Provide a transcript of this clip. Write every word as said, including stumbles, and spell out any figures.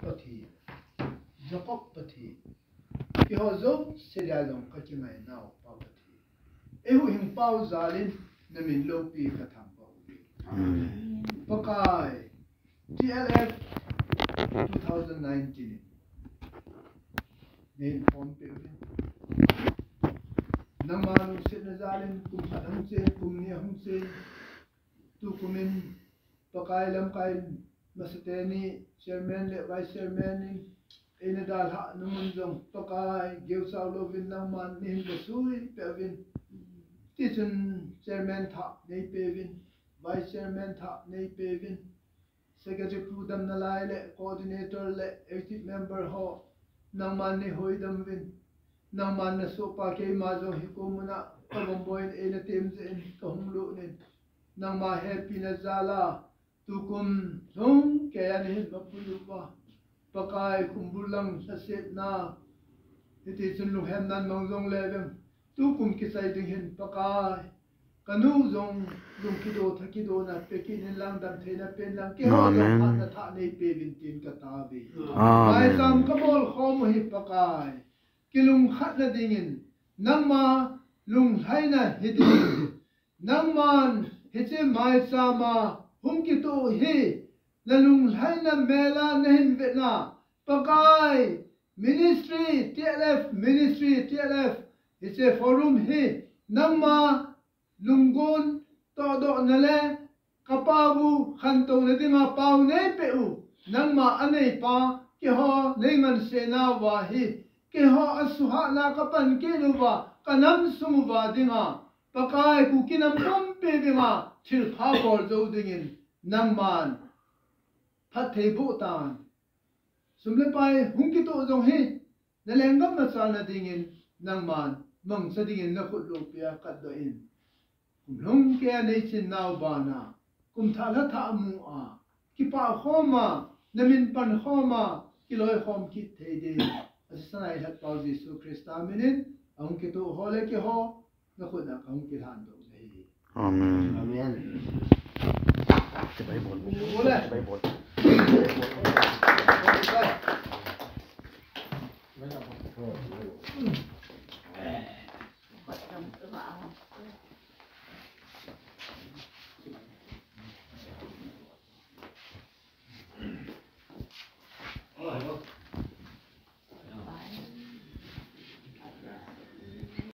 Pathen, Jacob Pathen, keiho jouse dia jong kakingainau Pa Pathen, eihuhhingpau jalin namin loupi kathangvah uve. Amen. Pakai, T L F two thousand nineteen in neihin pompeh uvin. Nangma lungsetna jalin kum khat ahung chen, kum ni ahung chen. Tukumin Pakai, lamkai masateni chairman le vice chairman in eina dalhahna mun jong Pakai, geusau louvin nangman neihin vasuipeh uvin. Tichun chairman thah neipeuvin, vice chairman thah neipeuvin, secretary Pu Damnalai le coordinator le executive member ho nangman neihoidam uvin. Nangman nasohpa keima jong hiko muna kavomboin eina temjeh in kahung lut in, nangma hepina jala tukum lhung keiya neihin mapui uva, Pakai, kumbul lang lhasetna, hitichun lunghemnan mang jongleveng, tukum kichai ding hin Pakai, kanu jong lungkidoh thakidona pekit inlang, damtheina pen lang, keiho jong phatna thah neipeuvin tin katao uve. Maicham kabol khom u hi Pakai, kilungkhatna dingin, nangma lunglhaina hiding, nangman hiche maichama hung kitoh hi nalunglhaina mela nahin vetna, Pakai, ministry T L F, ministry T L F, hiche forum hi nangma lunggon tohdohna le kapao u khantouna dinga pao neipeh u, nangma aneipa keiho neingansena uva hi, keiho asuhahna kapan kit uva, kanam sung uva dinga, Pakai, Kuki nam pumpi dinga thilpha bol jou dingin nangman phatthei boh tan. Sum le pai hung kitoh jong hi nalenggam machalna dingin nangman mangcha dingin nakhut loupia katdoh in. Kum lhung keiya neichinnau bana kum thah lha thah mu a, kipah khoma, namin pan khoma, kiloikhom kit thei ding, Asahsahna Eilhatpau Jesu Christa minin ahung kitoh ho le keiho nakhut a kahung kilhandoh u ahi. Amen. Amen. Ole.